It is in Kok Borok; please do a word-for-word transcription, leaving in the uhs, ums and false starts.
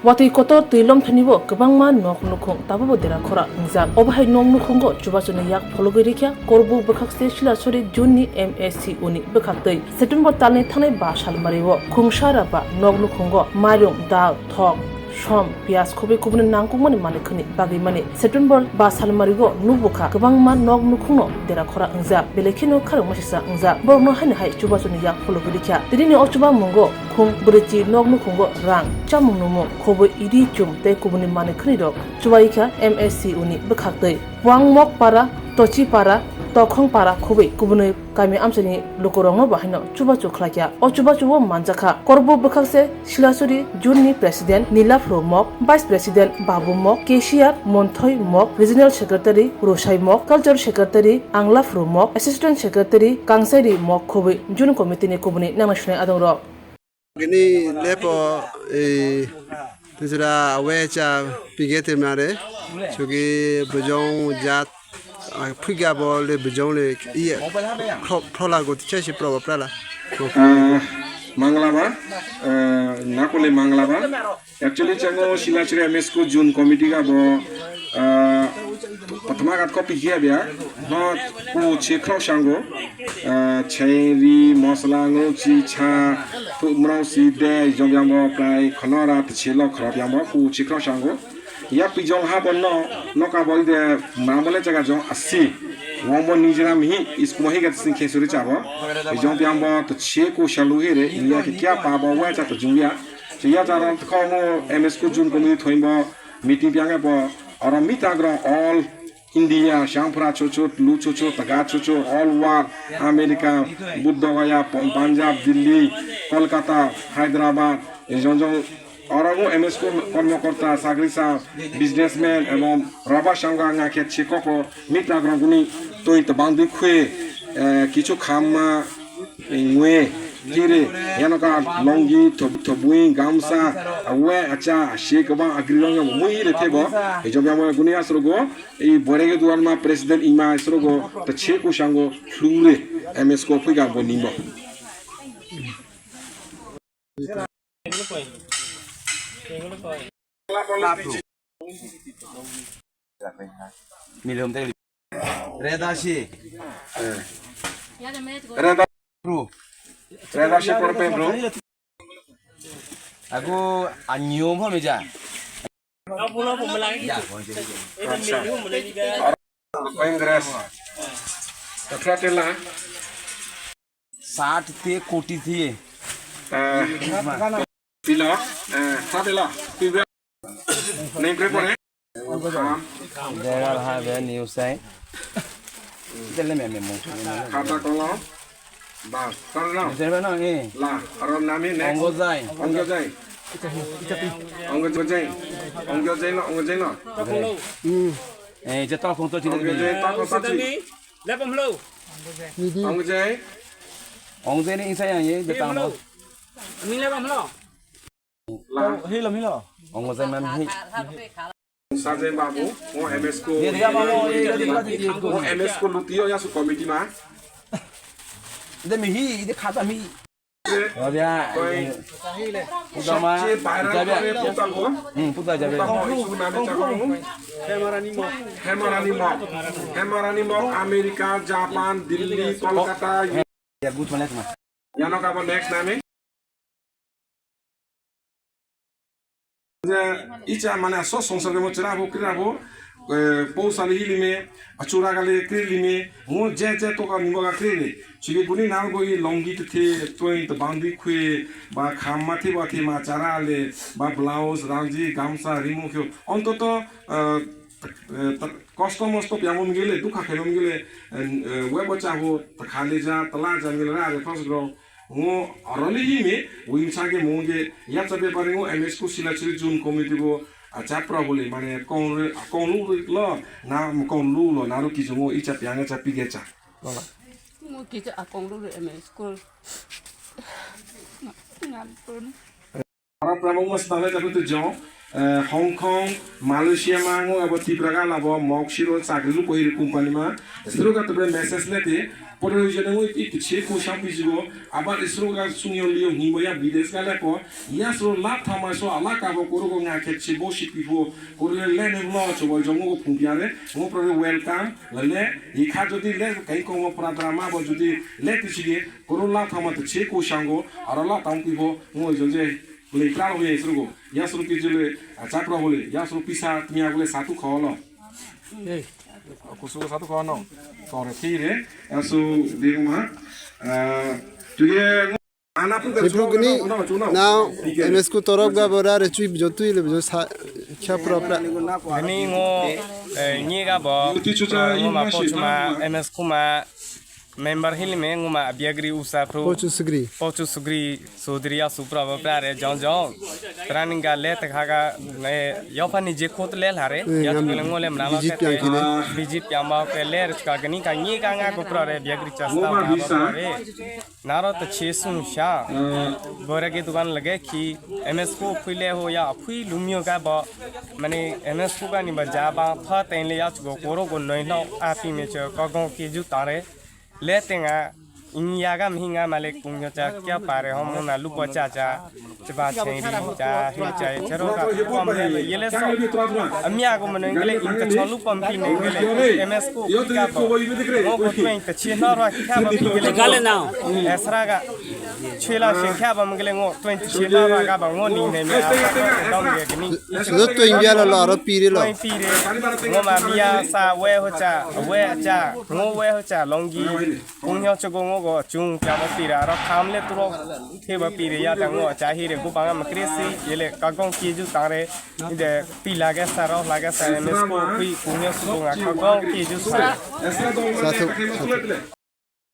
Watwi kotor twi lomthani bo kwbangma nok nukhung tabukbo dera khora wngjak. Obo hai nok nukhungo chubachuni yak phologwi rikha Korbu bwkhakse Silasori June ni M S C O ni bwkhaktwi. September talni thangnai ba salmari o khungsara ba nok nukhungo mairung, dal, thok, som, piyaj khobwi kubuni nangkukmani manwi khwnwi bagwi mani. September ba salmari o nukbukha kwbangma nok nukhungno dera khora wngjak, belai kheno kharokma sisa wngjak. Borokno haino hai chubachuni yak phologwi rikha. Tinini o chubamungo khung bwrwichi nok nukhungo rang, chamung numung, khobwi iri chum tei kubuni manwi khwnwi rok chubaikha M S C O ni bwkhaktwi. Puang Mok Para, Tochi Para, Tokhong Para khobwi kubuni kami amchaini lukurokno bo haino chubachu khlaikha. O chubachu o manjakha Korbu bwkhakse Silasuri June ni President Nilaphu Mok, Vice President Babu Mok, Cashier Monthoi Mok, Regional Secretary Rosai Mok, Culture Secretary Anglaphu Mok, Assistant Secretary Kangsairi Mok khobwi June Committee ni kubuni nangna sunai adongrok. Gini lepo, eh, tisra awe cha pige te mare. Chuki bujong jat, ah, phuga bo le bujong le iya. Khro-, khrola go ticha si probo prala. Ah, manglaba, ah, nakole manglaba. Actually, chango Silachari M S ko June committee ga bo, ah, pathama gat ko pigia bia. No, ko chekro sango. Ah, cheri, mosla, ngochi, cha, tu mrau si de, jong yang bo prai khonora te chelo khorap yang bo ko chekro sango. Ya pijong ha bo no, no ka bo de, mrambole jaga jong asi. Wong bo nijera mihi, iskuma hi gat sing khesuri chabo. Jong yang bo to che ko salu he re, ya ke kya pa bo wa cha to jung ya. So ya jaran khongo M S ko June committee thoimbo meeting piang bo oro meet agrong all India, Sangphra chuchu, Lu chuchu, Taga chuchu, all world, America, Buddha Gaya, Punjab, Delhi, Kolkata, Hyderabad, jong jong oro bo M S ko kormokorta, sagrisa, businessman ebong raba sangha nga khe chikoko meet agrong guni toi to bangdui khwe, eh, kichu khamma Ngwe, kire, yano ka longi, thob-, thobui, gamsa, awe, acha, ashe, kwbang, agri rong, mui, re, thebo, hijok, yamo, guni, asrogo, i, borege, duan, ma, president, ima, asrogo, ta, che, kusango, thlure, M S ko, phuiga, bo, nimo. Milom tei. Reda si. Reda. Bro. Reda si por pe bro. Aku anyom ho meja. Acha. Congress. Tatra tela. साठ ते कोटी थिए। Eh, pilo, eh, sabela, pibe, neng pre pore. Ham. Dera ha be news sai. Tele me me mo. Khata kolom. Bas, tara no. Dera no, eh. La, aro nami next. Ongo jai. Ongo jai. Ongo jai. Ongo jai no, ongo jai no. Eh, je to khong to chile. Ongo jai, to khong to chile. Lepam lo. Ongo jai. Ongo jai ni insai yang ye, je tamo. Mila bam lo. La. Hilo, hilo. Ongo jai man hi. Sajai babu, o M S ko. Ye, ye, ye, ye, ye, ye, ye, ye. O M S ko lutio ya su committee ma. Ide mihi, ide khata mihi. Koi. Puta ma, sabche baira puta bo. Hmm, puta jabe. Puta bo, isu nani chakong. Hemarani Mok. Hemarani Mok. Hemarani Mok, America, Japan, Delhi, Kolkata. Ya, good, mana, mana. Yano kabo next name. Je icha mane so songsar ke mo chira bo kri abo, eh, po sali hili me, achura gale kri li me, mo je je to ka ni mo ga kri le. Chige guni na go i longi te the, toi to bangdi khwe, ba kham ma the ba the ma chara le, ba blouse, ranji, gamsa, rimo kyo. Ontoto, eh, eh, ta-, kosto mosto piamo mgele, dukha khemo mgele, eh, eh, webo chaho, ta khale ja, tala ja mgele ra re fas gro. Ngo aroni himi, wimsa ke mo ge, yacha bepari ngo M S ko Silachari June committee bo, a, chapra bole, mane, kong re, kong lu re lo, na, kong lu lo, na ro kijo ngo icha piang cha pige cha. Ngo kijo a kong lu re M S ko. Ngam pun. Para pramo ngo stale ta tu jo, eh, Hong Kong, Malaysia ma ngo abo Tipra ga labo, mok siro chakri lu kohiri company ma, siro ka tu message le te, Pore jene ui ti ti che ko sha pi jigo, abar isro ga sungyo liyo himo ya bides ga lepo, ya sro lap thama so ala ka bo koro go nga khe che bo shi pi ho, koro le le ne lo cho bo jong go phung piare, mo pro welcome, le le, i kha jodi le kai ko mo pra drama bo jodi le ti chige, koro lap thama ti che ko shango, aro lap tam pi ho, mo jong je, le pra ho ye isro go, ya sro pi jule, a cha pra ho le, ya sro pi sa tmia go le sa tu kho lo. Kusugo satu kono. Tore tire. Asu dingma. Tuge. Sipro gini. Now M S ku torok ga bora re chui bjo tui le bjo sa kya pro pra. Ani ngo, eh, ngi ga bo. Ngo ma pochma M S kuma member hili me ngo ma biagri usa pro. Pochu sugri. Pochu sugri. Sudriya supra bo prare jong jong. Training ga le te khaga ne yophani je khut le lhare. Eh, yat ngam kele ngole mrama bijit ke yang kine. Bijit yang ba ke le rchka gani ka ngi ka nga ko prare biagri chasta ba prare. Naro te che sung sha. Bora ke dukan lage ki M S ko phui le ho ya phui lumio ga ba. Mane M S ko ga ni ba ja ba pha ten le ya chugo koro go noi lo api me che ka gong ki ju tare. Le tenga, ing yaga mhinga malik pungyo cha kya pare hom muna lupo cha cha, chba chengri cha, hi cha, chero ka pom le yele so. Ami ago mano ingle ing ka cholu pom pi ne ingle M S ko ka po. Ngo ko tueng ta chi no ra kya ba pi gele. Gale now. Esra ga. Chela se kya ba mgele ngo twenty chi ba ba ga ba ngo ni ne me. Dom ge ni. Sudah tu India lo lo aro piri lo. Ngo ma miya sa we ho cha, we cha. Ngo we ho cha longi. Kung yo chugo ngo go chung cha ba pira aro kham le turo the ba pire ya ta ngo cha hi re go banga ma kresi yele ka gong ki ju tang re ide pi lage sa ro lage sa M S ko kui kung yo chugo nga ka gong ki ju sa. Satu, satu.